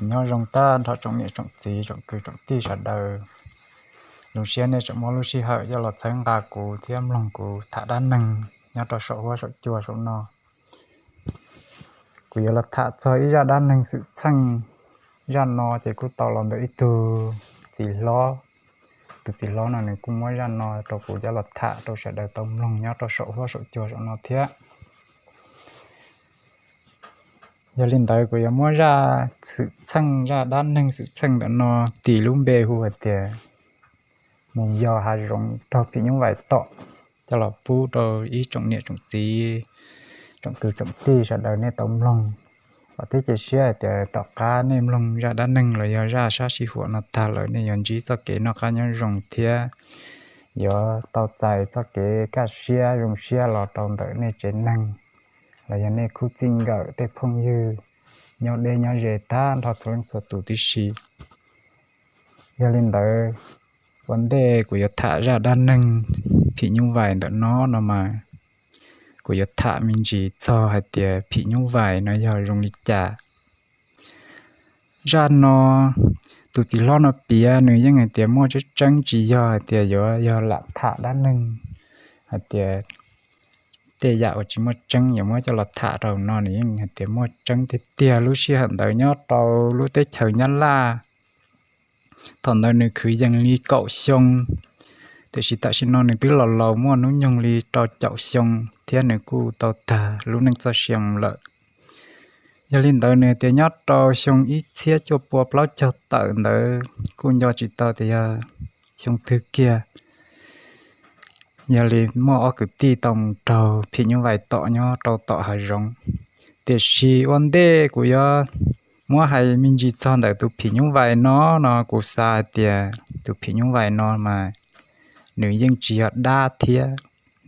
Nyob zoo tag nrho tsoom niam tsoom txiv tsoom kwv tsoom tij sawv daws. Zoo siab nej tseem muab lub sij hawm coj los txhawb nqa kuv thiab mloog kuv tham dab neeg nyob rau saum huab saum cua saum no. Kuv yuav los tham txog ib zaj dab neeg xwm txheej. Zaj no ces kuj tau los ntawm ib tug txiv hlob. Tus txiv hlob no nws kuj muab zaj no rau kuv coj los tham rau sawv daws tau mloog nyob rau saum huab saum cua saum no thiab. Yog li ntawd kuv yuav muab zaj xwm txheej, zaj dab neeg xwm txheej ntawm no tis lub npe hu hais tias mus yos hav zoov raug phim nyuj vais tom coj los pub rau ib tsoom niam tsoom txiv, tsoom kwv tsoom tij sawv daws nej tau mloog. Vam thiab cia siab hais tias tom qab nej mloog zaj dab neeg los yog zaj sab sij huam no tag lawm nej yuav ntsib txoj kev noj qab nyob zoo thiab yuav tau txais txoj kev kaj siab zoo siab los rau ntawm nej tsev neeg los yog nej khub txij nkawm tej phooj ywg nyob deb nyob ze tag nrho txhua leej txhua tus tib si. Yog li ntawd, ua ntej kuv yuav tham zaj dab neeg phim nyuj vais ntawm no no mas, kuv yuav tham me ntsis txog hais tias phim nyuj vais no yog zoo li cas. Zaj no tus txiv hlob no piav nws yeej hais tias muaj tseeb tseeb, tsis yog hais tias yuav yog lam tham dab neeg hais tias tej yam uas tsis muaj tseeb yuav muab coj los tham rau no, nws yeej hais tias muaj tseeb tiag tiag. Lub sij hawm ntawd nyob rau lub teb chaws Nyab Laj, thaum ntawd nws kwv yees li kaum xyoo, tiam sis tam sim no nws twb los laus muaj hnub nyoog li rau caum xyoo thiab nws kuj tau tag lub neej txoj sia lawm. Yog li ntawd nws tias nyob rau xyoo ib txhiab cuaj pua plaub caug tawm ntawd kuj nco tsis tau tias yog xyoo twg kiag, yog li muaj ob kwv tij tau mus raug phim nyuj vais tom nyob rau tom hav zoov. Tiam sis ua ntej kuv yuav muab hais me ntsis txog ntawm tus phim nyuj vais no no, kuv xav hais tias tus phim nyuj vais no mas nws yeej tsis yog dab thiab,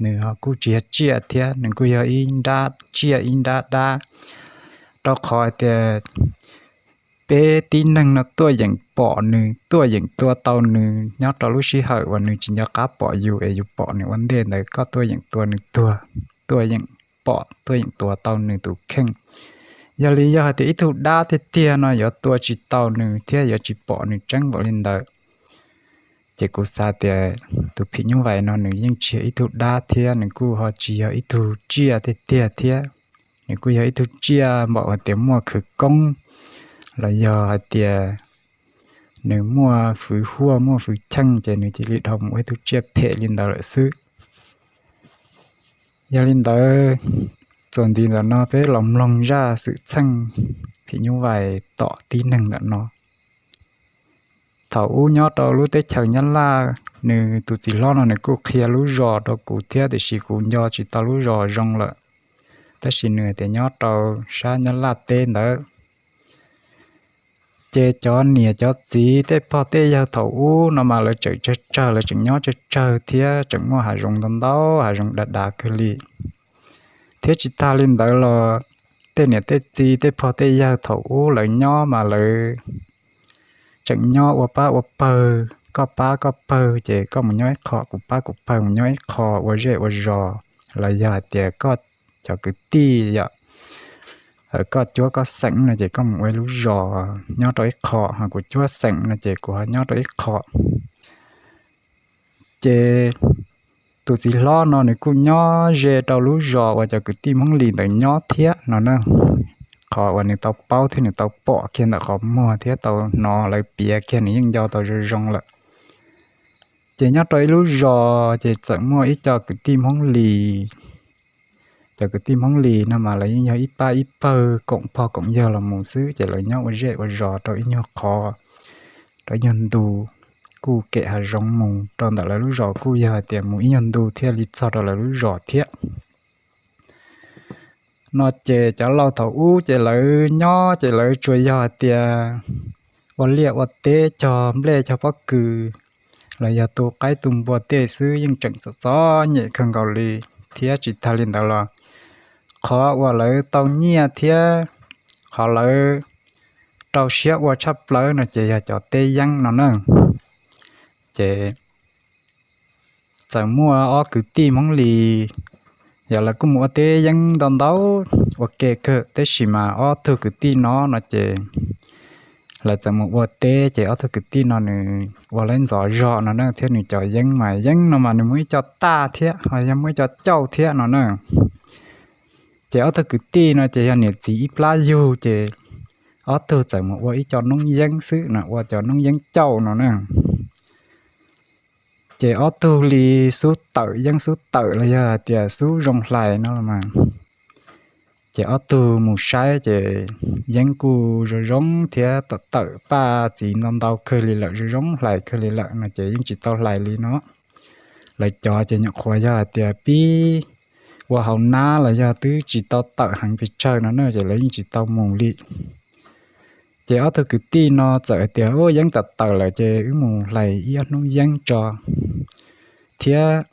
nws ho kuj tsis yog tsiaj thiab, nws kuj yog ib nrab tsiaj ib nrab dab, rau qhov hais tias peb tib neeg no tuaj yeem pom nws, tuaj yeem tua tau nws nyob rau lub sij hawm uas nws tsis nco qab pom yus es yus pom nws ua ntej ntawd, koj tuaj yeem tua nws tuag, tuaj yeem pom tuaj yeem tua tau nws tus kheej. Yog li yog hais tias ib tug dab tiag tiag no yuav tua tsis tau nws thiab yuav tsis pom nws tseeb npaum li ntawd. Ces kuv xav tias tus phim nyuj vais no nws yeej tsis yog ib tug dab thiab nws kuj ho tsis yog ib tug tsiaj tiag tiag thiab. Nws kuj yog ib tug tsiaj npaum hais tias muaj khawv koob, los yog hais tias nws muaj fwv huaj muaj fwv cheej ces nws cia li dhau mus ua ib tug tsiaj phem li ntawd lawm xwb. Yog li ntawd, txuas ntxiv ntawm no peb los mloog zaj xwm txheej phim nyuj vais tom tib neeg ntawm no. Thaum ub nyob rau lub teb chaws Nyab Laj, nws tus txiv hlob no nws kuj qhia lub zos rau kuv thiab tiam sis kuv nco tsis tau lub zos zoo lawm, tab sis nws tias nyob rau sab Nyab Laj teb ntawd. Ces cov niam cov txiv tej pog tej yawg thaum ub no mas lawv tseem tsawg tsawg, lawv tseem nyob tsawg tsawg thiab tseem muaj hav zoov ntau ntau, hav zoov dav dav kawg li. Thiab tsis tag li ntawd los tej niam tej txiv tej pog tej yawg thaum ub lawv nyob mas lawv tseem nyob ua pab ua pawg, koj pab koj pawg ces koj mus nyob ib qho, kuv pab kuv pawg mus nyob ib qho, ua zej ua zos. Los yog hais tias koj cov kwv tij yom, koj cuab koj xeem no ces koj mus ua ib lub zos nyob rau ib qho, ho kuv cuab xeem no ces kuv ho nyob rau ib qho. Ces tus txiv hlob no nws kuj nyob ze rau lub zos uas cov kwv tij Hmoob Lis ntawd nyob thiab no na. Qhov uas nws tau paub thiab nws tau pom kiag ntawm qhov muag thiab tau hnov lawv piav kiag nws yeej nco tau zoo zoo lawm. Ces nyob rau ib lub zos ces txawm muaj ib co kwv tij Hmoob Lis. Cov kwv tij Hmoob Lis no mas lawv yeej yog ib pab ib pawg koom pog koom yawg los mus xwb, ces lawv nyob ua zej ua zos rau ib nyuag qho, rau ib nyuag ntu, kuj kem hav zoov mus rau ntawm lawv lub zos kuj yog hais tias mus ib nyuag ntu thiaj li txog rau lawv lub zos thiab. No ces cov laus thaum ub ces lawv nyob ces lawv tsuas yog hais tias ua liaj ua teb cog nplej cog pob kws los yog tu qaib tu npua tej xwb, yeej tseem txom txom nyem kawg nkaus li. Thiab tsis tag li ntawd los qhov uas lawv tau nyiaj thiab qhov lawv rau siab ua tshaj plaws no ces yog cov teb yeeb no na. Ces txawm muaj ob kwv tij Hmoob Lis yog lawv kuj mus ua teb yeeb ntau ntau ua ke kawg, tab sis mas ob tug kwv tij no no ces lawv txawm mus ua teb ces ob tug kwv tij no nws ua lawv ntxov zog no na, thiab nws cov yeeb mas yeeb no mas nws muaj ib co taj thiab ho yog muaj ib co cauj thiab no na. Ces ob tug kwv tij no ces yog niam txiv ib plab yug ces ob tug txawm mus ua ib co noob yeeb xwb no, ua cov noob yeeb cauj no na. Ces ob tug li xub tawm yeeb xub tawm los yog hais tias xub zoo hlais no los mas, ces ob tug mus saib ces yeeb kuj zoo zoo thiab tawm tawm paj txiv ntau ntau kawg li lawm, zoo zoo hlais kawg li lawm no ces yeej tsis tau hlais li no. Lawv cov ces nyuam qhuav yog hais tias pib ua hauv nab los yog twb tsis tau tawm heev pes tsawg no na ces lawv yeej tsis tau mus li. Ces ob tug kwv tij no txawm hais tias, Ua yeeb tawm tawm lawm ces wb mus hlais ib ob hnub yeeb tso thiab.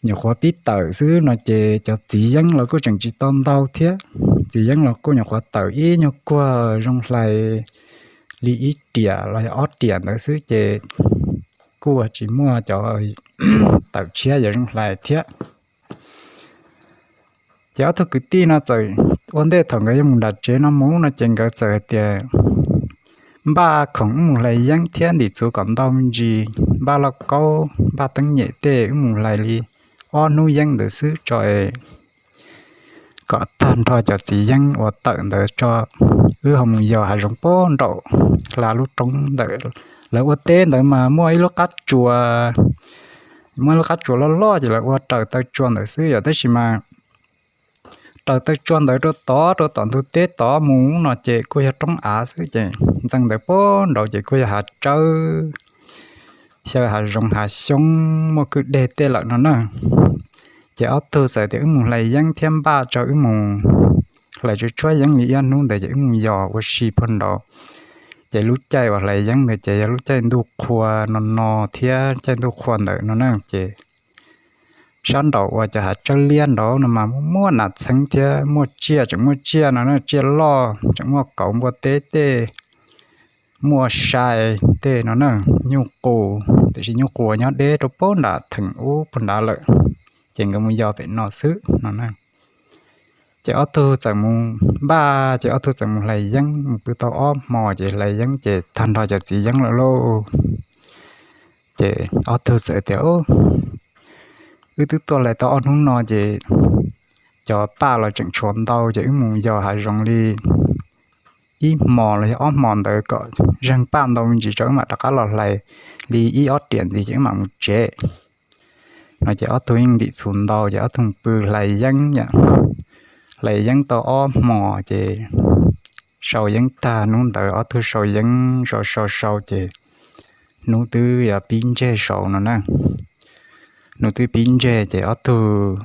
Nyuam qhuav pib tawm xwb no ces cov txiv yeeb los kuj tseem tsis tau ntau thiab. Txiv yeeb los kuj nyuam qhuav tawm ib nyuag kuag zoo hlais li ib riam los yog ob riam ntawd xwb ces kuj tsis muaj cov tawm tshiab yuav zoo hlais thiab. Ces ob tug kwv tij no txawm ua ntej thaum nkawd yuav mus nram tsev no mus no ces nkawd txawm hais tias, Npaj khoom wb mus hlais yeeb thiab ntim txhuv kom ntau me ntsis, npaj lauj kaub npaj teeb nyem tej wb mus hlais li ob hnub yeeb ntawd xwb tso, kom tag nrho cov txiv yeeb uas tawm ntawd tso, wb ho mus yos hav zoov pem nraum hla lub roob ntawd. Lawv ua teb ntawd mas muaj ib lub qab tsuas, muaj ib lub qab tsuas loj loj ces lawv ua raws taw tsua ntawd xwb yom, tab sis mas raws taw tsua ntawd rau tod rau tom ntug teb tod mus no ces kuj yog roob av xwb ces ntxeev ntawd pem nraud ces kuj yog hav tsawb, xyaw hav zoov hav xyoob muaj kwj deg tej lawm no na. Ces ob tug txawm tias, Wb mus hlais yeeb thiab npaj tso wb mus hlais tshuab tshuab yeeb li ib ob hnub ntawd ces wb mus yos ua si puag nraud. Ces lub caij uas hlais yeeb ntawd ces yog lub caij ntuj qhua no no thiab caij ntuj qhua ntawd no na ces sab nraum uas cov hav tsawb liab nraud no mas muaj nas txheeb thiab muaj tsiaj, tseem muaj tsiaj no na, tsiaj loj tseem muaj kauv npua teb tej, muaj sai tej no na, nyuj qus, tiam sis nyuj qus nyob deb rau pem nram theem ub puag nrad lawm, ces nkawd mus yos pem no xwb no na. Ces ob tug txawm mus npaj, ces ob tug txawm mus hlais yeeb, mus pw tau ob hmos ces hlais yeeb ces tag nrho cov txiv yeeb lawm lauj. Ces ob tug txawm tias, Wb twb tuaj hlais tau ob hnub no ces cov paj los tseem tshuav ntau ces wb mus yos hav zoov li ib hmos los yog ob hmos ntawd kom zeeg paj ntau me ntsis tso wb mam rov qab los hlais li ib ob riam ntxiv ces wb mam mus tsev. No ces ob tug yeej ntim txhuv ntau ces ob tug pw hlais yeeb yom. Hlais yeeb tau ob hmos ces sau yeeb tag hnub ntawd ob tug sau yeeb sau sau sau ces hnub twb yuav pib ntseg saud no na. Hnub twb pib ntseg ces ob tug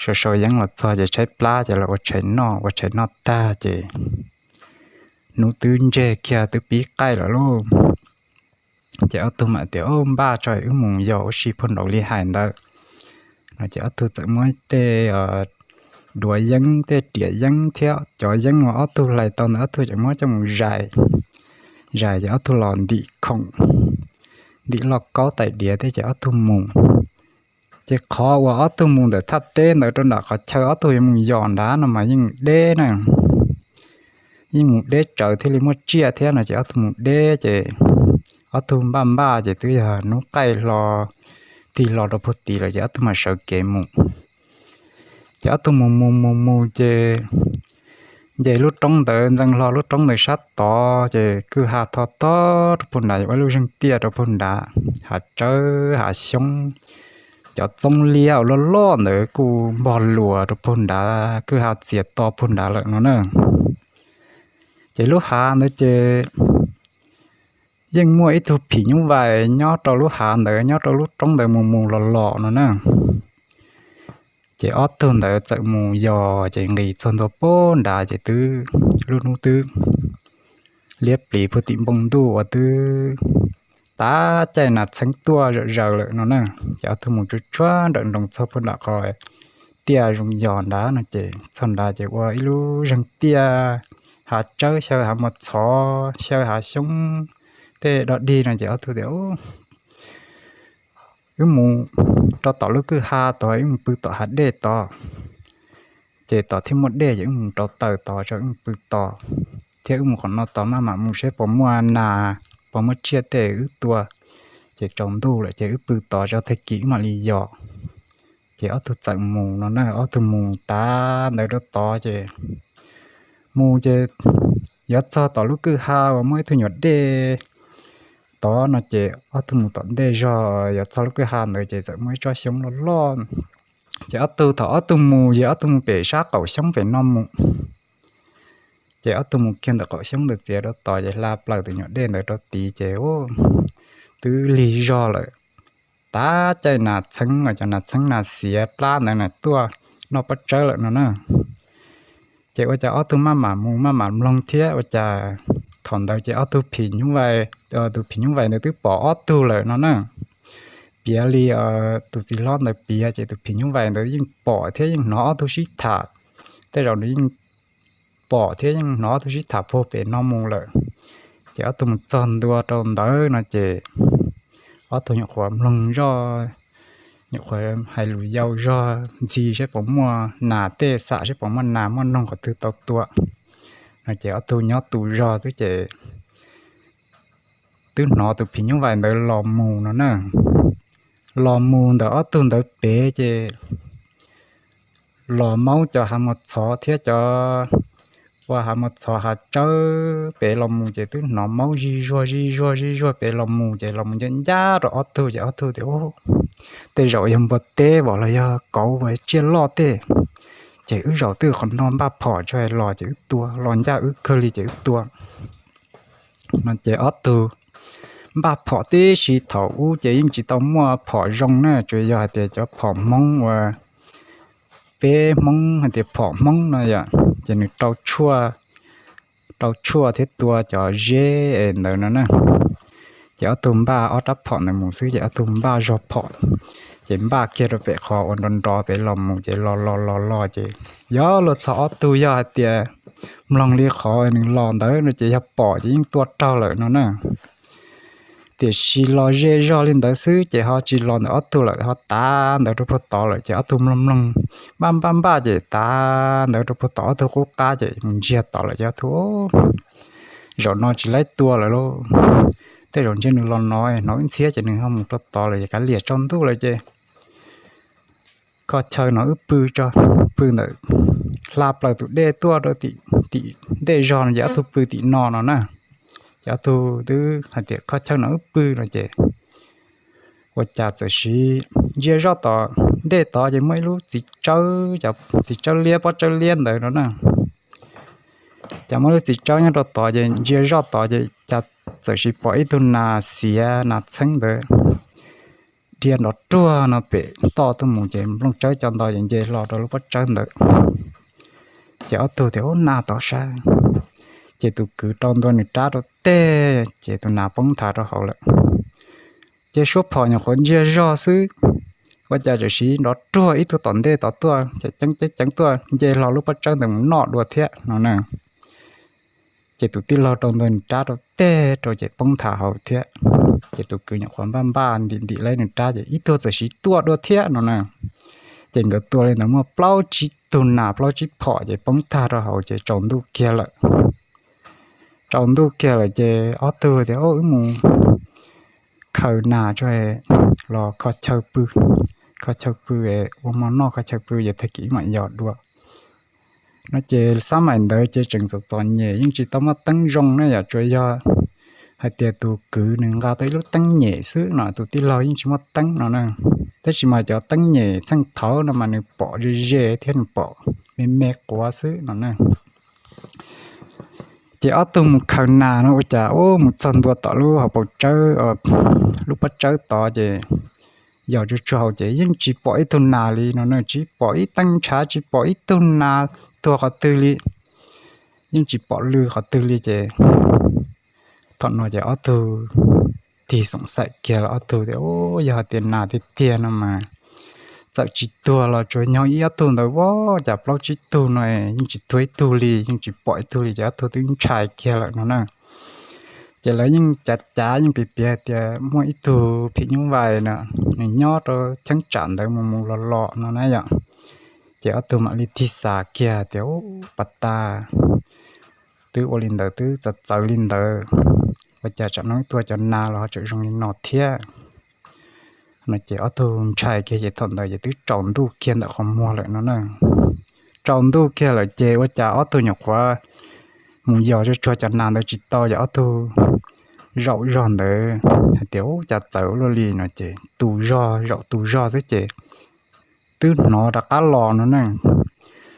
sau sau yeeb los txog ces tshaib plab ces los ua tshais noj, ua tshais noj tag ces hnub twb ntseg kiag twb pib qaij lawm lauj. Ces ob tug mam tias, Npaj tso wb mus yos ua si puag nraud li hais ntawd. No ces ob tug txawm muab tej duav yeeb, tej riam yeeb thiab cov yeeb uas ob tug hlais tau ntawd ob tug txawm muab coj mus zais. Zais ces ob tug los ntim khoom, ntim lauj kaub tais diav thiab ces ob tug mus. Ces qhov uas ob tug mus ntawm thaj teb ntawd rau nram qhov chaw ob tug yuav mus yos nrad no mas yeej deb na, yeej mus deb tsawv thiaj li muaj tsiaj thiab no ces ob tug mus deb ces ob tug npaj npaj ces twb yog hnub qaij hlo, tig hlo rau puag tid lawm ces ob tug mam sawv kev mus. Ces ob tug mus mus mus mus ces nce lub roob ntawd, ntxeev hlo lub roob ntawd sab tod ces kwj ha tho tog rau puag nrad, ua ib lub zeeg tiaj rau puag nrad, hav tsawb hav xyoob, cov txoob liab uas loj loj ntawd kuj npog luas rau puag nrad, kwj ha txias to puag nrad lawm no na. Ces lub hav ntawd ces yeej muaj ib tug phim nyuj vais nyob rau lub hav ntawd, nyob rau lub roob ntawd mus mus los los no na. Ces ob tug ntawd txawm mus yos ces nqis txog ntua puag nrad ces twb lub hnub twb liab plis puag tim npoo ntuj uas twb tav caij nas txheeb tuaj zom zaws lawm no na. Ces ob tug mus tsuag tsuag nrawm nroos txog puag nram qhov tiaj zoo yos nrad no ces txog nrad ces ua ib lub zeeg tiaj, hav tsawb xyaw hav mos txhov xyaw hav xyoob tej dog dig no ces ob tug tias, wb mus rau tom lub kwj ha tod, wb mus pw tom hav dej tod. Ces tod thiaj muaj dej, ces wb mus rau taws tod, wb mus pw tod, thiab wb mus qhov no tod maj mam mus seb puas muaj nas, puas muaj tsiaj tej wb tua. Ces tsaus ntuj lawm ces wb pw tod tso, tag kis wb mam li yos. Ces ob tug txawm mus no na, ob tug mus tav ntawd rau tod ces mus ces yuav txog tom lub kwj ha uas muaj ib tug nyuam dej tod no ces ob tug mus tom ntej zog yuav txog lub kwj ha ntawd ces txawm muaj ib tsob xyoob loj loj. Ces ob tug, thaum ob tug mus ces ob tug mus pem sab qaum xyoob pem no mus. Ces ob tug mus kiag ntawm qaum xyoob ntawd txiav rau tod ces hla plaws tus nyuam dej ntawd rau tid ces twb lig zog lawm. Tav caij nas txheeb, cov nas txheeb nas xiav plab ntawd na tuaj noj pob tsawb lawm no na. Ces ua cas ob tug maj mam mus maj mam mloog thiab ua cas thaum ntawd ces ob tug phim nyuj vais, tus phim nyuj vais ntawd twb pom ob tug lawm no na. Piav li tus txiv hlob ntawd piav ces tus phim nyuj vais ntawd yeej pom thiab yeej hnov ob tug sib tham. Tej zaum nws yeej pom thiab yeej hnov ob tug sib tham puag pem no mus lawm. Ces ob tug mus txog ntua rau ntawd no ces ob tug nyuam qhuav mloog zoj, nyuam qhuav hais lus yau zog ntxhi saib puas muaj nas tej xam, saib puas muaj nas muaj noog qhov twg tau tua no. Ces ob tug nyob tu zog xwb ces twb hnov tus phim nyuj vais ntawd los mus no na. Los mus ntawm ob tug ntawd pem ces los maub cov hav mos txhov thiab cov ua hav mos txhov hav tsawb pem los mus ces twb hnov maub zij zuag zij zuag zij zuag pem los mus ces los mus ncaj ncaj rau ob tug ces ob tug tias, Tej zaum yog npua teb los yog kauv tsiaj loj tej, ces wb zaum twj qhov no npaj phom tso los ces wb tua, los ncaj wb kawg li ces wb tua no. Ces ob tug npaj phom tib si, thaum ub ces yeej tsis tau muaj phom zoo na, tsuas yog hais tias cov phom Hmoob uas peb Hmoob hais tias phom Hmoob no yom, ces nws rau tshuaj thiab tua cov zeb es ntawd no na. Ces ob tug npaj ob rab phom ntawd mus xwb ces ob tug npaj zog phom, ces npaj kiag rau pem qhov uas nrov nrov pem los mus ces los los los los ces yog luag txog ob tug yog hais tias mloog li qhov nws los ntawd no ces yog pom ces yeej tua raug lawm no na. Tiam sis los ze zog li ntawd xwb ces ho tsis los ntawm ob tug lawm, ho tav ntawd rau puag tod lawm ces ob tug mloog mloog npaj npaj npaj ces tav ntawd rau puag tod ob tug qub qab ces mus ntsiag tod lawm ces ob tug, Zaum no tsis laib tua lawm lauj, tej zaum ntshe nws los no hnov wb ntxhiab ces nws ho mus rau tod lawm ces kav liam, tsaus ntuj lawm ces kho chaw no wb pw tso, pw ntawm hla plaws tus dej tuaj rau tim ntej zog no ces ob tug pw tim no no na. Ces ob tug twb hais tias kho chaw no wb pw no ces ua cas txawm sim ntsia zoj tom ntej tod ces muaj ib lub txiv tsawb, cov txiv tsawb liab, pob tsawb liab ntawd no na. Ces muaj lub txiv tsawb nyob rau tod ces ntsia zoj tod ces cas txawm sim pom ib tug nas xiav nas txheeb ntawd dhia nrov ruag no pem toj tuaj mus ces nplooj tsawb co nto ces nce hlo rau lub pob tsawb ntawd. Ces ob tug tias, Ub, nas tod sab. Ces tus kwv rau ntua nws rab rau teg ces tus nas poob nthav rau hauv lawm. Ces suab phom nyuam qhuav ntsia zog xwb, ua cas txawm sim nrov ruag ib tug tom ntej tod tuaj, ceev ceev ceev tuaj nce hlo lub pob tsawb ntawd mus noj dua thiab no na. Ces tus tij laug rau ntua nws rab rau teg rau ces poob nthav hauv thiab. Ces tus kwv nyuam qhuav npaj npaj ntim ntim laib nws rab ces ib tug txawm sim tuaj dua thiab no na. Ces nkawd tua li ntawd muaj plaub tsib tug nas plaub tsib phom ces poob tag rau hauv ces tsaus ntuj kiag lawm. Tsaus ntuj kiag lawm ces ob tug tias, Wb mus khaws nas tso los kho chaw pw, kho chaw pw, ua hmo noj kho chaw pw ces tag kis mam yos dua no. Ces xab maim ntawd ces tseem txom txom nyem, yeej tsis tau muaj teeb zoo na yom, tsuas yog hais tias tus kwv nws nqa tau ib lub teeb nyem xwb no, tus tij laug yeej tsis muaj teeb no na. Tab sis mas cov teeb nyem txheej thaud no mas nws pom ze ze thiab nws pom me me quav xwb no na. Ces ob tug mus khaws nas no ua cas mus txog ntua tom lub hauv paus tsawb, lub pob tsawb tod ces yos tsuag tsuag hauv ces yeej tsis pom ib tug nas li no na, tsis pom ib teeb ntshav, tsis pom ib tug nas tuag qhov twg li, yeej tsis pom lw qhov twg li ces thaum no ces ob tug tig xoom xaim kiag los ob tug tias, Yog hais tias nas tiag tiag no mas txawm tsis tuag los tsuas nyob ib ob tug ntawd, ua cas plaub tsib tug no yeej tsis tuag ib tug li, yeej tsis pom ib tug li, ces ob tug twb ntshai kiag lawm no na. Ces lawv yeej cav cav yeej piav piav tias muaj ib tug phim nyuj vais na, nws nyob rau cheeb tsam ntawd mus mus los los no na yom. Ces ob tug mam li tig xav kiag tias, Ub, pas tas twb ua li ntawd twb txawv txawv li ntawd, ua cas tsam no tuaj cov nas los ho tseem zoo li no thiab no. Ces ob tug ntshai kiag ces thaum ntawd ces twb tsaus ntuj kiag ntawm qhov muag lawm no na. Tsaus ntuj kiag lawm ces ua cas ob tug nyuam qhuav mus yos tsuag tsuag cov nas ntawd tsis tau, ces ob tug zaum zog ntawd hais tias, Ub, cas txawv ua luaj li no. Ces tus zog zaum tus zog xwb ces twb hnov rov qab los no na.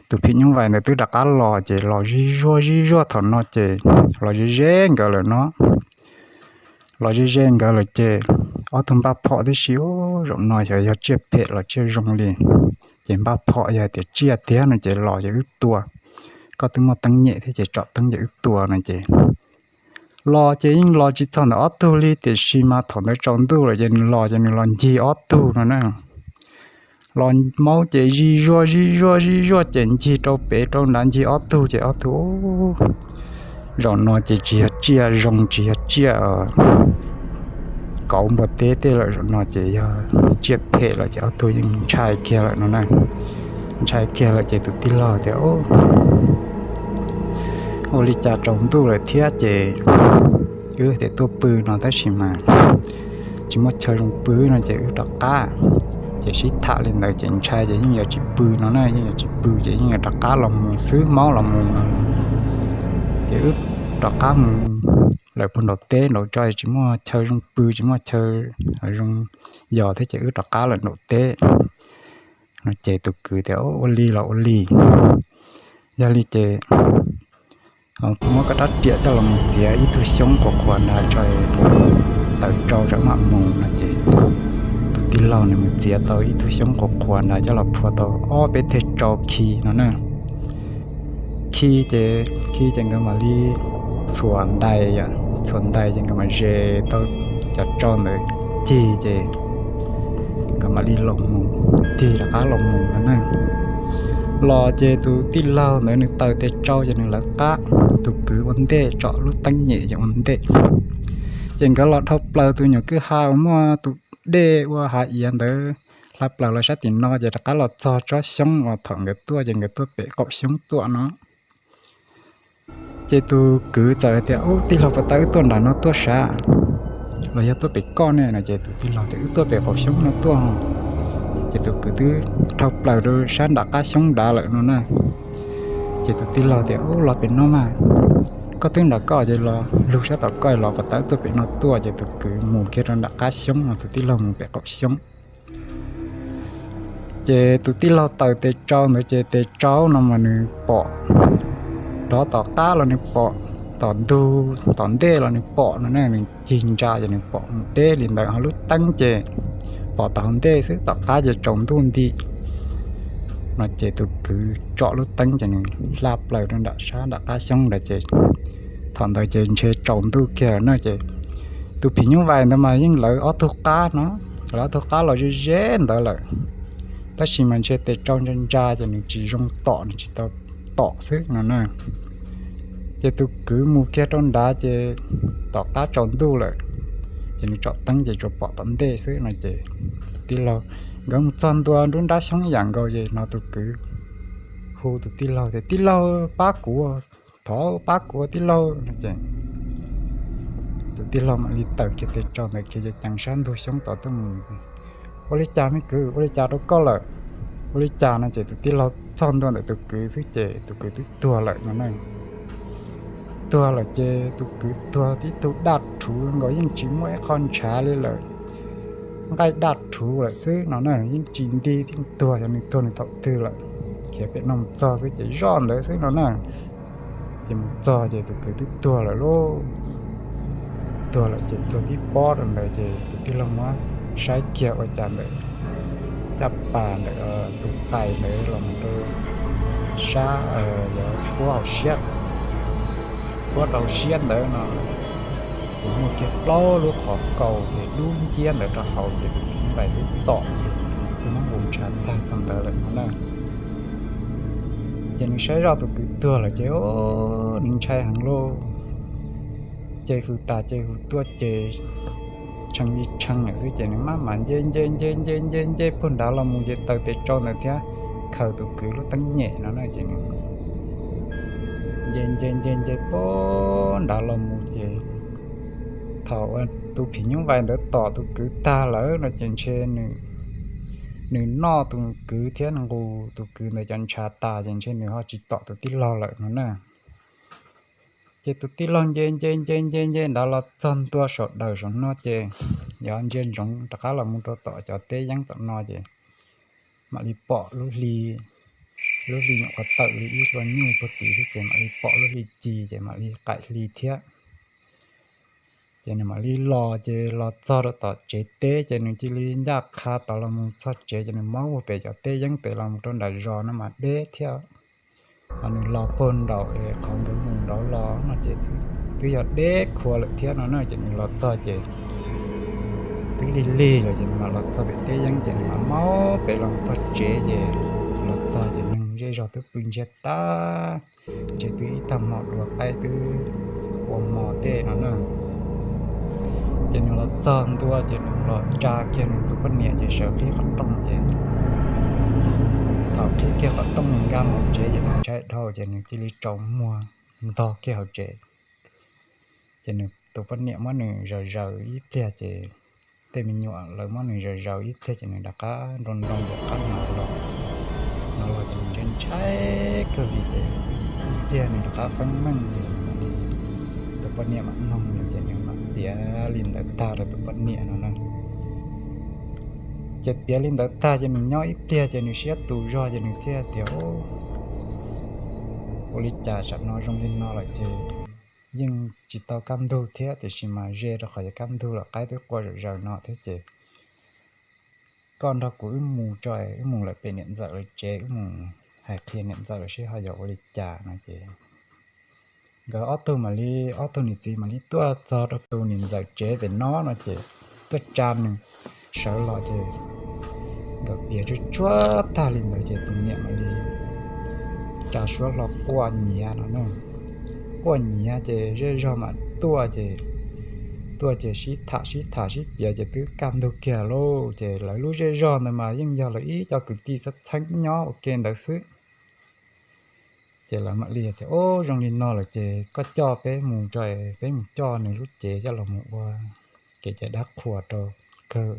Tus phim nyuj vais ntawd twb rov qab los ces los zij zuag zij zuag thaum no ces los ze ze nkawd lawm no. Los ze ze nkawd lawm ces ob tug npaj phom tib si, Ub, zaum no xyov yog tsiaj phem los tsiaj zoo li. Ces npaj phom yog tias tsiaj tiag no ces los ces wb tua, koj twb muaj teeb nyem thiab ces tsom teeb ces wb tua no ces los ces yeej los tsis txog ntawm ob tug li, tiam sis mas thaum ntawd tsaus ntuj lawm ces nws los ces nws los ncig ob tug no na. Los maub ces zij zuag zij zuag zij zuag ces ncig rau pem rau nrad ncig ob tug ces ob tug, Zaum no ces tsis yog tsiaj zoo tsis yog tsiaj kauv npua teb tej lawm, zaum no ces yog tsiaj phem lawm ces ob tug yeej ntshai kiag lawm no na. Ntshai kiag lawm ces tus tij laug tias, Ua li cas tsaus ntuj lawm thiab ces wb tias tuaj pw no tab sis mas tsis muaj chaw zoo pw no ces wb rov qab. Ces sib tham li ntawd ces ntshai ces yeej yuav tsis pw no na, yeej yuav tsis pw ces yeej yuav rov qab los mus xwb, maub los mus no. Ces wb rov qab mus lawm puag nraum teb nraud tso, tsis muaj chaw zoo pw tsis muaj chaw zoo yos thiab ces wb rov qab lawm nraum teb no. Ces tus kwv tias, Ua li los ua li, yog li ces muab koj rab riam coj los mus txiav ib tug xyoob qhuav qhuav ntawd tso, taws tsau tsam mam mus no ces tus tij laug nws mus txiav tau ib tug xyoob qhuav qhuav ntawd coj los phua tau ob peb teg tsau khi no na. Khi ces, khi ces nkawd mam li txhuam ntais, txhuam ntais ces nkawd mam zes tau cov tsau ntawd cig ces nkawd mam li los mus, tig rov qab los mus no na. Los ces tus tij laug ntawd nws taws tes tsau ces nws lawv qab, tus kwv ua ntej tsom lub teeb nyem ces ua ntej. Ces nkawd los dhau plaws tus nyuam kwj ha uas muaj tus dej ua hav iav ntawd hla plaws los sab tim no ces rov qab los txog tsob xyoob uas thaum nkawd tuaj ces nkawd tuaj pem qaum xyoob tuaj no. Ces tus kwv txawm tias, Ub, tij laug, puas tau wb tuaj nram no tuaj sav los yog tuaj pem koj ne no? Ces tus tij laug tias, Wb tuaj pem qaum xyoob no tuaj. Ces tus kwv twb dhau plaws rau sab nram qab xyoob nrad lawm no na. Ces tus tij laug tias, Ub, los pem no mas, koj twb nram koj ces los lug sab tom koj los, puas tau wb tuaj pem no tuaj? Ces tus kwv mus kiag rau nram qab xyoob no, tus tij laug mus pem qaum xyoob. Ces tus tij laug taws tes tsau ntawd ces tes tsau no mas nws pom, rov tom qab los nws pom, tom ntug tom ntej los nws pom no na, nws cig ntsa ces nws pom mus deb li ntawd, ho lub teeb ces pom tom hauv ntej xwb, tom qab ces tsaus ntuj nti no. Ces tus kwv tsom lub teeb ces nws hla plaws rau nram sab nram qab xyoob ntawd ces thaum ntawd ces ntshe tsaus ntuj kiag lawm na. Ces tus phim nyuj vais ntawd mas yeej lawv ob tug qab no, lawv ob tug qab los ze ze ntawd lawm, tab sis mas ntshe tes tsau ntsa ntsa ces nws tsis zoo tom, nws tsis tau tom xwb no na. Ces tus kwv mus kiag rau nrad ces tom qab tsaus ntuj lawm, ces nws tsom teeb ces tsuas pom tom ntej xwb no. Ces tus tij laug, nkawd mus txog ntua nruab nrab xyoob yam nkaus ces no tus kwv hu tus tij laug tias, Tij laug, pab kuv, thov pab kuv tij laug no. Ces tus tij laug mam li taws kiag tes tsau ntawd kiag ces ceev sab ntug xyoob tod tuaj mus, Ua li cas me kwv, ua li cas rau koj lawm? Ua li cas no? Ces tus tij laug txog ntua ntawm tus kwv xwb ces tus kwv twb tuag lawm no na. Tuag lawm ces tus kwv tuag tib tug daj rhuv nkaus, yeej tsis muaj ib qho ntshav li lawm, nqaij daj rhuv lawm xwb no na, yeej tsis nti, yeej tuag, yog nws tuag nws thaum twg lawm. Khiav pem no mus txog xwb ces zoj ntawd xwb no na. Ces mus txog ces tus kwv twb tuag lawm lauj. Tuag lawm ces tuag tib pob rau ntawd ces tus tij laug muab saib kiag ua cas ntawm caj pas ntawm tus qais ntawd los rau sab, yog puab hauv siab, puab rau siab ntawd no, ces muaj kiag plaub lub qhov kaus ces dub nciab ntawd rau hauv ces tus phim nyuj vais twb tom ces twb muab nqus ntshav tag thaum ntawd lawm no na. Ces nws saib zoj tus kwv tuag lawm ces nws ntshai heev lauj. Ces hws tas ces hws tuaj ces tshee li tshee lawm xwb ces nws maj mam nce nce nce nce nce nce puag nrad los mus ces taws tes tsau ntawd thiab khaws tus kwv lub teeb nyem no na ces nws nce nce nce nce puag nrad los mus ces thaum tus phim nyuj vais ntawd tom tus kwv tag lawm no ces ntshe nws noj tus kwv thiab nqus tus kwv ntawd cov ntshav tas ces ntshe nws ho tsis tom tus tij laug lawm no na. Ces tus tij laug nce nce nce nce nce nrad los txog ntua saum daws saum no ces yuav ntsia ntsoov rov qab los mus rau tom cov teb yeeb tom no ces mam li pom lub hli, lub hli nyuam qhuav tawm li ib hlua nyuj puag tid xwb ces mam li pom lub hli ci ces mam li qaim hli thiab. Ces nws mam li los ces los txog rau tom tsev teb ces nws cia li ncaj qha tod los mus txog tsev ces nws maub ua pem cov teb yeeb pem los mus rau nram zos no mas deb thiab. Ho nws los puag nraum qhov nkawd mus nraud los no ces twb yog deb qhua lawm thiab no na ces nws los txog ces twb lig lig lawm ces nws mam los txog pem teb yeeb ces nws mam maub pem los txog tsev ces los txog ces neeg zej zog twb pw ntsiag tag, ntshe twb ib tag hmo dua qaib twb ua mov tej no na. Ces nws los txog ntua ces nws los tsa kiag nws tus poj niam ces sawv qhib qhov rooj ces thaum qhib kiag qhov rooj nkag mus tsev ces nws ntshai dhau ces nws cia li tsaus muag ntog kiag hauv tsev. Ces nws tus poj niam muab nws zaws zaws ib pliag ces tej me nyuam lawv muab nws zaws zaws ib pliag ces nws rov qab nroo nroo rov qab no los, no los ces nws ntshai ntshai kawg li ces ib pliag nws rov qab feeb meej ces tus poj niam mam noog nws ces nws mam piav li ntawd tag rau tus poj niam no na. Ces piav li ntawd tag ces nws nyob ib pliag ces nws siab tus zog ces nws thiaj tias, ua li cas tsam no zoo li no lawm ces yeej tsis tau kaj ntug thiab tiam sis mas ze rau qhov yog kaj ntug lawm qaib twb qua zom zaws no thiab ces koj nrog kuv wb mus tso, wb mus lawm pem niam ntxawm lawv tsev wb mus hais qhia niam ntxawm lawv seb ho yog ua li cas no ces nkawd ob tug mam li, ob tug niam txiv mam li tuaj txog rau tus niam ntxawm tsev pem no no ces tuaj tsa nws sawv los ces nkawd piav tsuj tsuag tag li ntawd ces tus niam mam li tsa suab hlo quaj nyiav no na. Quaj nyiav ces zej zog mam tuaj ces, tuaj ces sib tham sib tham sib piav ces twb kaj ntug kiag lauj ces lawv lub zej zog ntawd mas yeej yog lawv ib co kwv tij txheeb txheeb nyob ua ke ntawd xwb. Ces lawv mam li tias, ub, zoo li no lawm ces koj coj peb mus tso, peb mus coj nws lub cev coj los mus ua kev cai dab qhuas rau kawg,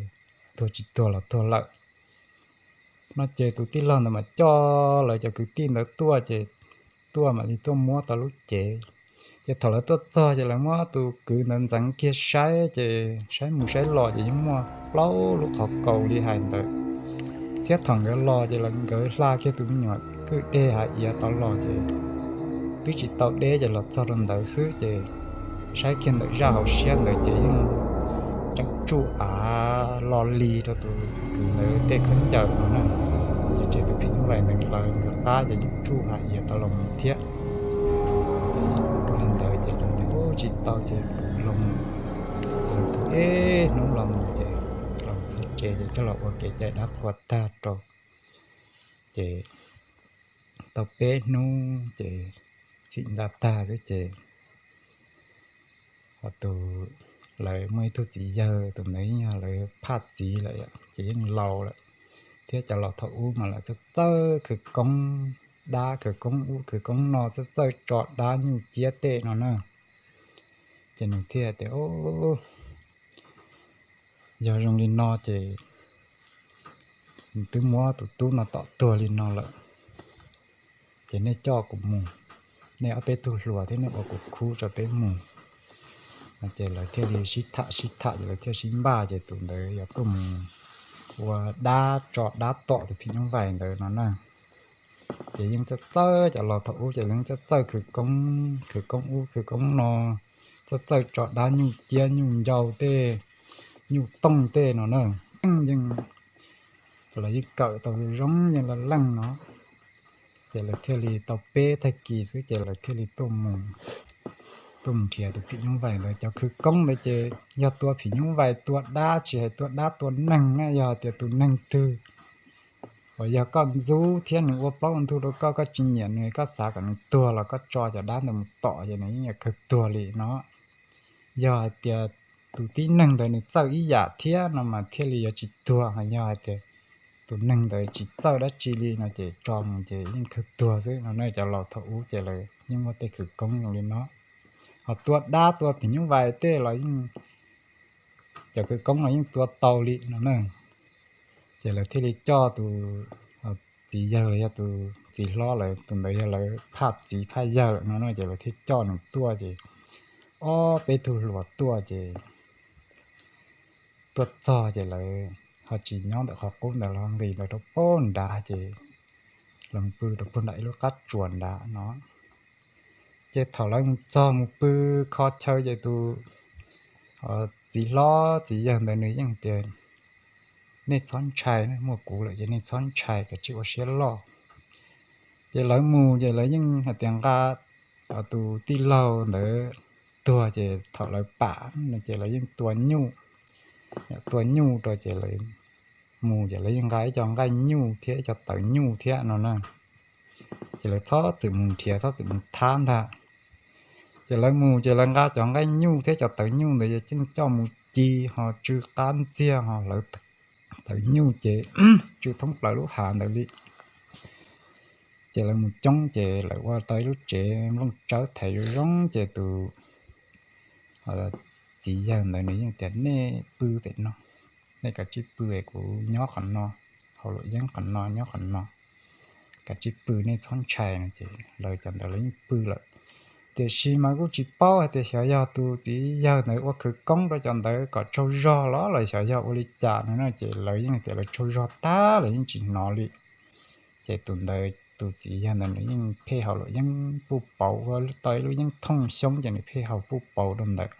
tuag tsis tuag los tuag lawm no ces tus tij laug ntawd mas coj lawv cov kwv tij ntawd tuaj ces tuaj mam li tuaj muab tau lub cev. Ces thaum lawv tuaj txog ces lawv muab tus kwv ntawd ntxeev kiag saib ces saib mus saib los ces yeej muaj plaub lub qhov kaus li hais ntawd. Thiab thaum nkawd los ces nkawd hla kiag tus me nyuam kwj deg hav iav tod los ces twb tsis tau deb ces los txog rau ntawd xwb ces saib kiag ntawm zaj hauv siab ntawd ces yeej tseem tsuj av lo li rau tus kwv ntawd tej khaub ncaws no na. Ces ntshe tus phim nyuj vais ntawd lawv nkawd qab ces yeej tsuj hav iav tod los mus thiab. Ua li ntawd ces lawv tias, ub, tsis tau ces kwv los mus. Ces lawv kwv ib hnub los mus ces los txog tsev ces coj los ua kev cai dab qhuas tag rau. Ces tau peb hnub ces txhim ntxa tag xwb ces ho tus, lawv muaj ib tug txiv yawg, tus ntawd yeej yog lawv phaj txiv lawm ces yeej laus lawm, thiab cov laus thaum ub mas lawv txawj txawj khawv koob dab khawv koob ub khawv koob no, txawj txawj tso dab nyuj ciab tej no na. Ces nws thiaj tias, yog zoo li no ces twb muab tus tub no tom tuag li no lawm, ces nej coj kuv mus, nej ob peb tug hluas thiab nej ua kuv khub tso peb mus. Ces lawv thiaj li sib tham sib tham ces lawv thiaj sib npaj ces tus ntawd yuav tuaj mus ua dab tso dab tom tus phim nyuj vais ntawd no na. Ces yeej txawj txawj, cov laus thaum ub ces yeej txawj txawj khawv koob, khawv koob ub khawv koob no, txawj txawj tso dab nyuj ciab nyuj ncau tej, nyuj tooj tej no na. Yeej, lawv yeej kawm tau zoo zoo yeej laj leej no. Ces lawv thiaj li tau peb tag kis xwb ces lawv thiaj li tuaj mus nrhiav tus phim nyuj vais ntawd. Cov khawv koob ntawd ces yog tua phim nyuj vais tua dab, tsis hais tua dab tua neeg na, yog hais tias tus neeg twg uas yog koj ntxub thiab nws ua plaub ua ntug rau koj, koj tsis nyiam nws, koj xav kom nws tuag los koj tso cov dab ntawd mus tom ces nws yeej yuav kawg tuag li no. Yog hais tias tus tib neeg ntawd nws txawj ib yam thiab no mas thiaj li yuav tsis tuag, ho yog hais tias tus neeg ntawd tsis txawj dab tsi li no ces tso mus ces yeej kawg tuag xwb no na. Cov laus thaum ub ces lawv yeej muaj tej khawv koob zoo li no, ho tua dab tua phim nyuj vais tej los yeej, cov khawv koob los yeej tua tau li no na. Ces lawv thiaj li coj tus txiv yawg los yog tus txiv hlob lawm, tus ntawd yog lawv phaj txiv phaj yawg lawm no na, ces lawv thiaj coj nws tuaj ces ob peb tug hluas tuaj ces tuaj txog ces lawv ho tsis nyob ntawm qhov qub ntawd, lawv nqis ntawd rau pem nrad ces lawv mus pw rau pem nram ib lub qab tsuas nrad no. Ces thaum lawv mus txog mus pw kho chaw ces tus txiv hlob txiv yawg ntawd nws yeej tias, nej txhob ntshai, muaj kuv lawm ces nej txhob ntshai, kav tsij ua siab loj. Ces lawv mus ces lawv yeej hais tias nqa tus tij laug ntawd tuag ces thaum lawv pam no ces lawv yeej tua nyuj, tua nyuj rau ces lawv mus ces lawv yeej nqa ib co nqaij nyuj thiab ib co tawv nyuj thiab no na. Ces lawv txhob txwm mus nrhiav txhob txwm mus thab ntag. Ces lawv mus ces lawv nqa cov nqaij nyuj thiab cov tawv nyuj ntawd yeej coj mus ci ho tsw qab ntxiag ho lawv tawv nyuj ces tsw thoob plaws lub hav ntawd li. Ces lawv mus coob ces lawv ua tau ib lub tsev nplooj tsawb thaiv zoo zoo ces tus txiv yawg ntawd nws yeej tias nej pw pem no, nej kav tsij pw es kuv nyob qhov no, haus luam yeeb qhov no nyob qhov no, kav tsij pw nej txhob ntshai no ces lawv cov ntawd lawv yeej pw lawm. Tiam sis mas kuj tsis paub hais tias xyov yog tus txiv yawg ntawd ua khawv koob rau cov ntawd kom tsaug zog los los xyov yog ua li cas no na, ces lawv yeej tias lawv tsaug zog tag lawv yeej tsis hnov li. Ces tus ntawd tus txiv yawg ntawd nws yeej pheej haus luam yeeb puj pauv, ua tau ib lub yeeb thooj xyoob ces nws pheej haus puj pauv rau ntawd.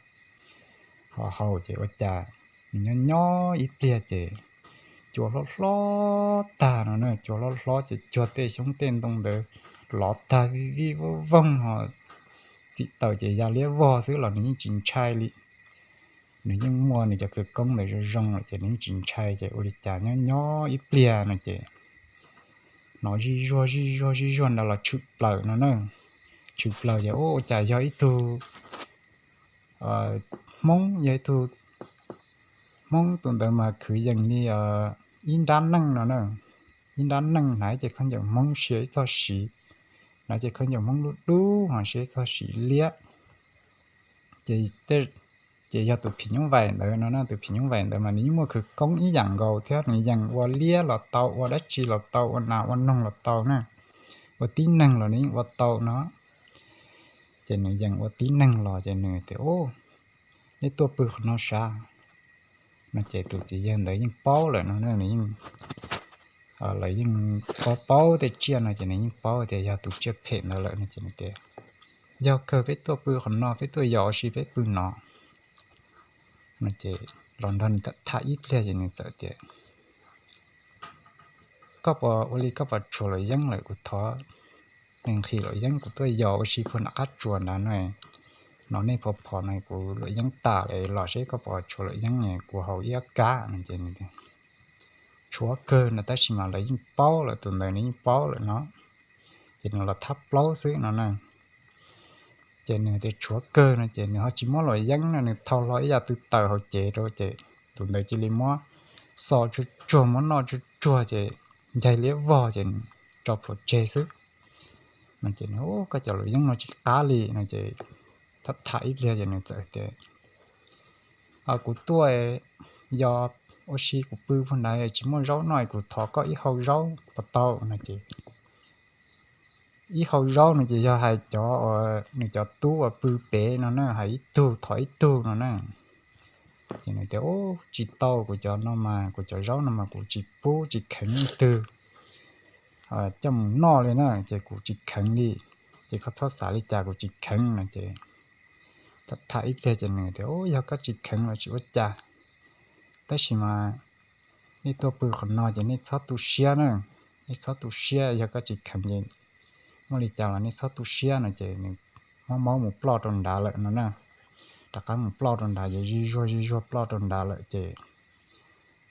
Ho haus ces ua cas nws nyob nyob ib pliag ces cua hlob hlob tag no na, cua hlob hlob ces cuag tej xyoob tej ntoo ntawd lov tag vij vij voog voog ho txim taws ces ya liab vog xwb los nws yeej tsis ntshai li. Nws yeej muaj nws cov khawv koob ntawd zoo zoo lawm ces nws yeej tsis ntshai, ces ua li cas nyob nyob ib pliag no ces hnov zij zuag zij zuag zij zuag ntawd los tshwm plaws no na. Tshwm plaws ces ua cas yog ib tug Hmoob, yog ib tug Hmoob, tus ntawd mas khwv yees li ib nrab neej no na. Ib nrab neej hnav ces khaub ncaws Hmoob sia ib txoj siv, hnav ces khaub ncaws Hmoob lub dub ho sia ib txoj siv liab. Ces, ces yog tus phim nyuj vais ntawd no na, tus phim nyuj vais ntawd mas nws yeej muaj khawv koob ib yam nkaus thiab, nws yees ua liab los tau, ua dab tsi los tau, ua nas ua noog los tau na, ua tib neeg los nws yeej ua tau no. Ces nws yees ua tib neeg los ces nws tias, nej tuaj pw qhov no sav no ces tus txiv yawg ntawd yeej paub lawm no, nws yeej, lawv yeej paub paub tej tsiaj no ces nws yeej paub tias yog tus tsiaj phem ntawd lawm no ces nws tias, yog kawg peb tuaj pw qhov no, peb tuaj yos ua si peb pw no no ces los nrog nws tham tham ib pliag ces nws txawm tias, koj puas ua li koj puas tshuav luam yeeb lawm, kuv thov nqhis luam yeeb kuv tuaj yos ua si puag nram qab tsuas ntawd no, nej phov phov no kuv luam yeeb tas lawm los seb koj puas tshuav luam yeeb, kuv haus ib ob kab no ces tshuav kawg no tab sis mas lawv yeej paub lawm, tus ntawd nws yeej paub lawm no. Ces nws los thab plaub xwb no na. Ces nws tias tshuav kawg no ces nws ho tsis muab luam yeeb no, nws thau hlo ib yav tw taws hauv cev rau ces tus ntawd cia li muab xo tsuag tsuag, muab noj tsuag tsuag ces ncaig liab vog ces tso plhuav tseg xwb no ces, koj cov luam yeeb no tsis qab li no ces tham tham ib pliag ces nws txawm tias, kuv tuaj yos ua si kuv pw puag nrad tsis muaj zaub noj, kuv thov koj ib hau zaub puas tau no ces ib hau zaub no ces yog hais cov, nws cov tub uas pw pem no na, hais ib tug thov ib tug no na. Ces nws tias, tsis tau, kuv cov no mas, kuv cov zaub no mas kuv tsis pub tsis kheev leej twg coj mus noj li na, ces kuv tsis kheev li. Ces koj txhob xav li cas, kuv tsis kheev no ces tham tham ib pliag ces nws tias, yog koj tsis kheev los tsis ua cas, tab sis mas nej tuaj pw qhov no ces nej txhob tu siab na, nej txhob tu siab, yog koj tsis kheev ces muaj li cas los nej txhob tu siab no ces nws maub maub mus ploj rau nrad lawm no na. Rov qab mus ploj rau nrad ces zij zuag zij zuag ploj rau nrad lawm ces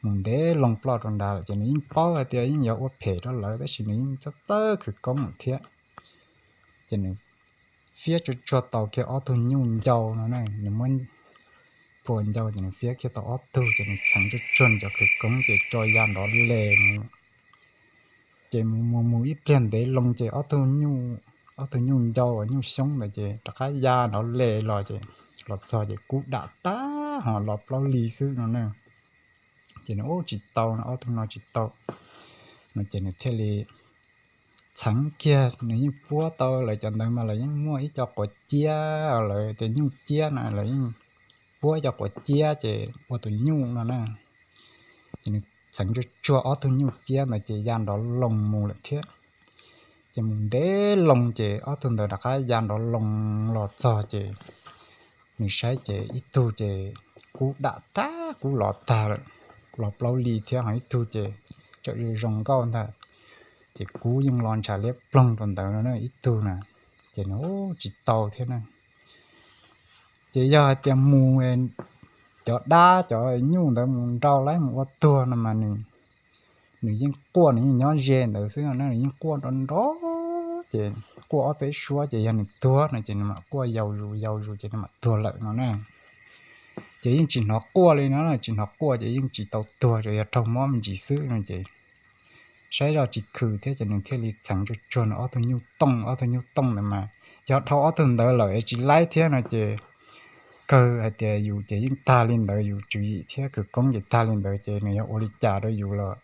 mus ntev loo ploj rau nrad lawm ces nws yeej paub hais tias yeej yuav ua phem rau lawv tab sis nws yeej txawj txawj khawv koob lawm thiab. Ces nws fiab tsuag tsuag tau kiag ob tug nyuj ncau no na, nws muab puas ncau ces nws fiab kiag tau ob tug ces nws txheev tsuag tsuag cov khawv koob ces tso ya nrov les mus. Ces mus mus mus ib pliag ntev loo ces ob tug nyuj, ob tug nyuj ncau nyuj xyoob ntawd ces rov qab ya nrov les los ces los txog ces kub dam tag ho los plaub li xwb no na. Ces nws ub tsis tau no, ob tug no tsis tau no ces nws thiaj li txheev kiag, nws yeej puab tau lawv cov ntawd mas lawv yeej muaj ib co quav ciab, lawv cov nyuj ciab no lawv yeej puab ib co quav ciab ces ua tus nyuj no na. Ces nws txheev tsuag tsuag ob tug nyuj ciab ntawd ces ya nrov loo mus lawm thiab. Ces mus ntev loo ces ob tug ntawd rov qab ya nrov loo los txog ces nws saib ces ib tug ces kub dam tag kub los tag lawm, los plaub li thiab ho ib tug ces tseem zoo nkauj ntag. Ces kub yeej los ntshav liab ploog rau ntawd no ib tug na. Ces nws ub tsis tau thiab na. Ces yog hais tias mus cov dab cov nyuj ntawd mus nrau laib mus ua tuag no mas nws, nws yeej quaj, nws yeej nyob ze ntawd xwb no na, nws yeej quaj nrov nrov ces quaj ob peb suab ces yog nws tuag no ces nws mam quaj yau zus yau zus ces nws mam tuag lawm no na. Ces yeej tsis hnov quaj li no, tsis hnov quaj ces yeej tsis tau tuag, ces yog raug mob me ntsis xwb no ces saib zoj tsis khwm thiab ces nws thiaj li txheev tsuag tsuag nws ob tug nyuj tooj, ob tug nyuj tooj ntawd mas yog dhau ob tug ntawd lawm es tsis laib thiab no ces kawg hais tias yus ces yeej tag li ntawd, yus tswv yim thiab khawv koob ces tag li ntawd ces nws yog ua li cas rau yus los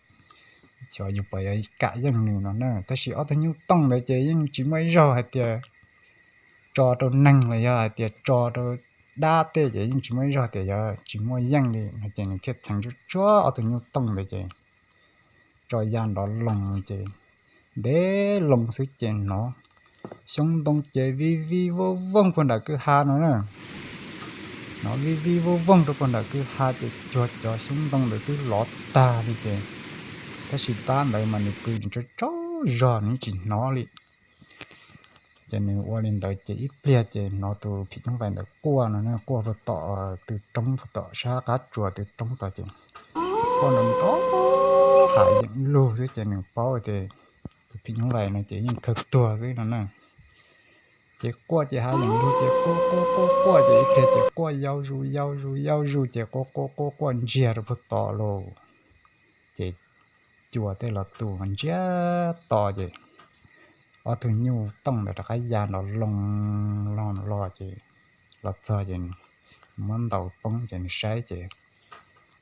xyov yus puas yuav kam yeej nws no na. Tab sis ob tug nyuj tooj ntawd ces yeej tsis muaj ib zaug hais tias tso rau neeg los yog hais tias tso rau dab tej ces yeej tsis muaj ib zaug tias yog tsis muaj yeej li no ces nws thiaj txheev tsuag tsuag ob tug nyuj tooj ntawd ces tso ya nrov loo ces ntev loo xwb ces hnov xyoob ntoo ces vij vij vooj vooj puag nram kwj ha no na. Hnov vij vij vooj vooj rau puag nram kwj ha ces tsuag cov xyoob ntoo ntawd twb lov tag li ces, tab sis pab ntawd mas nws pw nws tsaug tsaug zog nws tsis hnov li. Ces nws ua li ntawd ces ib pliag ces hnov tus phim nyuj vais ntawd quaj no, quaj puag tom tw roob, puag tom sab qab tsuas tw roob tod ces quaj nrov nrov hav yeem lug xwb ces nws paub tias tus phim nyuj vais no ces yeej kawg tuag xwb no na. Ces quaj ces hav yeem lug ces quaj quaj quaj quaj ces ib pliag ces quaj yau zus yau zus yau zus ces quaj quaj quaj quaj ntsiag rau puag tod lauj. Ces cua tej los tu ntsiag to ces ob tug nyuj tooj ntawd rov qab ya nrov loo loo los ces los txog ces muab ntaus poob ces nws saib ces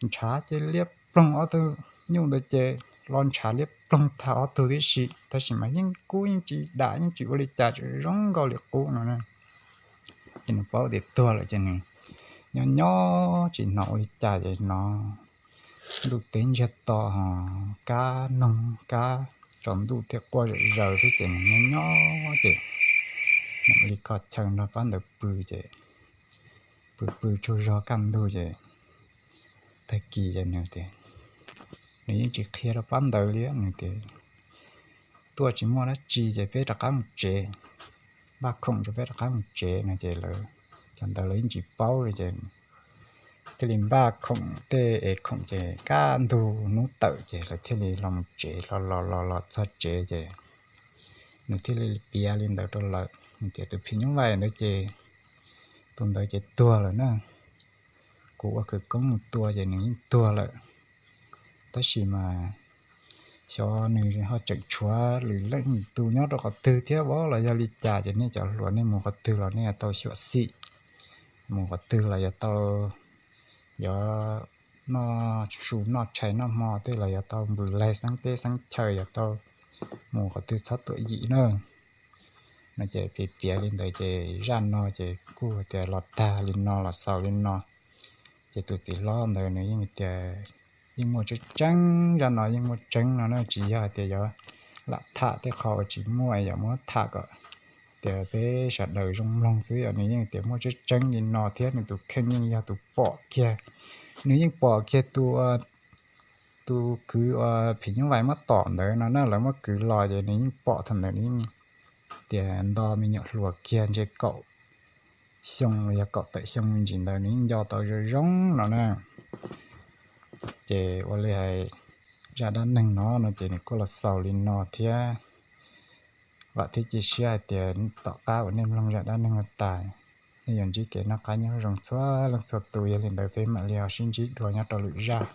ntshav ces liab ploog, ob tug nyuj ntawd ces los ntshav liab ploog tag ob tug tib si, tab sis mas yeej kub yeej tsis dam yeej tsis ua li cas, tseem zoo nkauj li qub no na. Ces nws paub tias tuag lawm ces nws nyob nyob tsis hnov ua li cas ces hnov ntuj teb ntsiag to ho kab noog kab tsaus ntuj thiaj quaj zom zaws xwb ces nws nyob nyob ces nws ua li kho chaw nrog pab ntawd pw ces pw pw tsaug zog kaj ntug ces tag kis ces nws tias, nws yeej tsis qhia rau pab ntawd li, nws tias tuaj tsis muaj dab tsi ces peb rov qab mus tsev, npaj khoom rau peb rov qab mus tsev no ces lawv, cov ntawd lawv yeej tsis paub li ces thiaj li npaj khoom tej ev khoom ces kaj ntug hnub tawm ces lawv thiaj li los mus tsev, los los los los txog tsev ces nws thiaj li piav li ntawd rau lawv tias tus phim nyuj vais ntawd ces tus ntawd ces tuag lawm na. Kuv ua khawv koob mus tua ces nws yeej tuag lawm, tab sis mas xyov nws ho tseem tshuav lwm leej tus nyob rau qhov twg thiab los yog li cas ces nej cov hluas nej mus qhov twg los nej yuav tau xyuam xim, mus qhov twg los yuav tau, yuav noj su noj tshais noj hmo tej los yuav tau npws laig xeeb teb xeeb chaw, yuav tau mus qhov twg txhob tuam yim na. No ces piav piav li ntawd ces zaj no ces kuj tias los tag li no los xaus li no. Ces tus txiv hlob ntawd nws yeej tias yeej muaj tseeb tseeb, zaj no yeej muaj tseeb no na, tsis yog hais tias yuav lam tham tej qho uas tsis muaj, yuav muab tham kom tias peb sawv daws zoo mloog xwb, nws yeej tias muaj tseeb tseeb li no thiab nws tus kheej yeej yog tus pom kiag, nws yeej pom kiag tus tus kwv uas phim nyuj vais muab tom ntawd no na, lawv muab kwv los ces nws yeej pom thaum ntawd nws yeej tias nto me nyuam hluas kiag ntshe kaum xyoo los yog kaum tawm xyoo me ntsis ntawd nws yeej nco tau zoo zoo no na. Ces ua li hais zaj dab neeg no no ces nws kuj los xaus li no thiab. Vam thiab cia siab hais tias tom qab uas nej mloog zaj dab neeg no tas Nej yuav ntsib kev noj qab nyob zoo txhua leej txhua tus, yog li ntawd peb mam li ho sib ntsib dua nyob rau lwm zaj.